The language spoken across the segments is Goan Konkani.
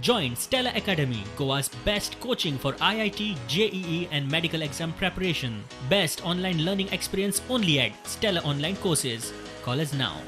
Join Stella Academy, Goa's best coaching for IIT, JEE, and medical exam preparation. Best online learning experience only at Stella Online Courses. Call us now.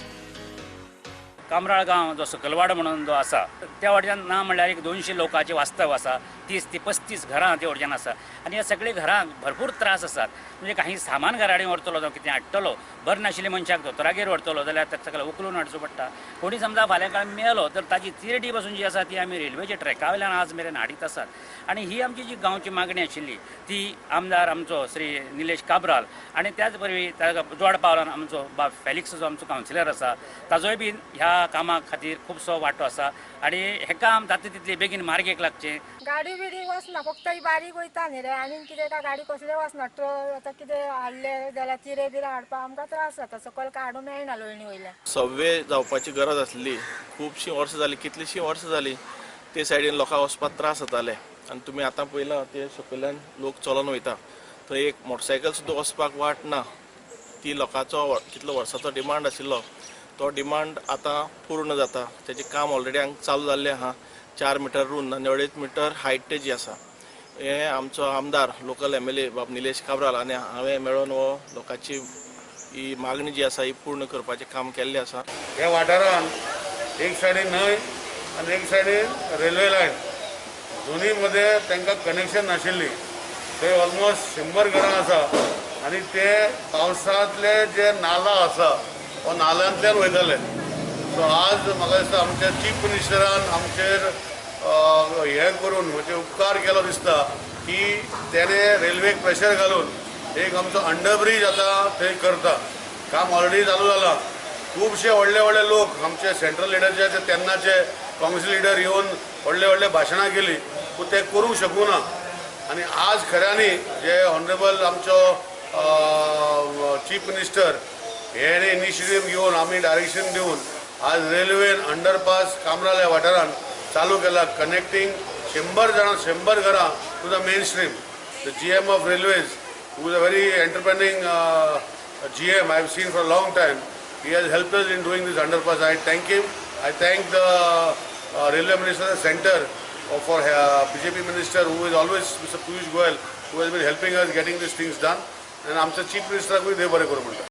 Kamral गांव जो सकलवाडो म्हणून जो आसा, त्या वाटेच्यान ना म्हणल्यार एक 200 लोकांचें वास्तव आसा. 30 ते 35 घरां त्या वटेच्यान आसा आनी ह्या सगळ्या घरांक भरपूर त्रास आसात. म्हणजे काही सामान घरा कडेन व्हरतलो जावं कितें हाडटलो, बरें नाशिल्ल्या मनशाक दोतोरागेर व्हरतलो जाल्यार ताका सगळें उखलून हाडचो पडटा. कोणी समजा फाल्यां काळ मेलो तर ताजी तिरडी पासून जी आसा ती आमी रेल्वेच्या ट्रॅका वयल्यान आज मेरेन हाडीत आसात. आनी ही आमची जी गांवची मागणी आशिल्ली ती आमदार आमचो श्री निलेश काब्राल आनी त्याच बरोबर ताका जोड पावलान आमचो बाब फेलिक्स जो आमचो कावन्सिलर आसा, ताजोय बीन ह्या कामा खातीर खुबसो वांटो आसा आनी हें काम जाता तितले बेगीन मार्गेक लागचें. गाडी बिडी वचना, फक्त ही बारीक वयता न्ही रे, आनी कितें काय गाडी कसले वचना. ट्रक आतां कितें हाडले जाल्यार तिरे बिरे हाडपाक आमकां त्रास जाता, सकयल काडूंक मेळना लोळणी वयल्यान. सबवे जावपाची गरज आसली. खुबशीं वर्सां जालीं, कितलींशीं वर्सां जालीं, ते सायडीन लोकांक वचपाक त्रास जाताले. आनी तुमी आतां पळयलां, ते सकयल्यान लोक चलोन वयता, थंय एक मोटरसायकल सुद्दां वचपाक वाट ना. ती लोकांचो कितलो वर्साचो डिमांड आशिल्लो, तो डिमांड आतां पूर्ण जाता. तेजें काम ऑलरेडी हांगा चालू जाल्लें आहा. 4 मिटर रुंद आनी 2.5 मिटर हायट तेजी आसा. हें आमचो आमदार, लोकल एमएलए बाब निलेश काब्राल आनी हांवें मेळोन हो लोकांची ही मागणी जी आसा ही पूर्ण करपाचें काम केल्लें आसा. ह्या वाठारांत एक सायडीन न्हंय आनी एक सायडीन रेल्वे लायन, दोनी मध्ये तांकां कनेक्शन नाशिल्ली. थंय ऑलमोस्ट 100 घरां आसा आनी ते पावसांतले जे नाला आसा, हो नाल्यांतल्यान वयताले. सो आज म्हाका दिसता आमच्या चीफ मिनिस्टरान आमचेर हें करून म्हणजे उपकार केलो दिसता की तेणे रेल्वेक प्रेशर घालून एक आमचो अंडरब्रीज आतां थंय करता. काम ऑलरेडी चालू जालां. खुबशे व्हडले व्हडले लोक, आमचे सेंट्रल लिडर जे आसा, तेन्नाचे काँग्रेस लिडर येवन व्हडले व्हडले भाशणां केली, पूण ते करूंक शकूं ना. आनी आज खऱ्यांनी जे ऑनरेबल आमचो चीफ मिनिस्टर हेणे इनिशिएटीव घेवन, आमी डायरेक्शन दिवन आज रेल्वेन अंडरपास कामराल ह्या वाठारान चालू केला, कनेक्टींग 100 जाणां, 100 घरां to the main stream. The GM of Railways, who is a very enterprising GM I have seen for a long time, he has helped us in doing this underpass. I thank him. I thank the railway minister, the center, for BJP minister who is always Mr. Piyush Goyal, who has been helping us getting these things done. And आमच्या चीफ मिनिस्टराकूय देव बरें करूं म्हणटा.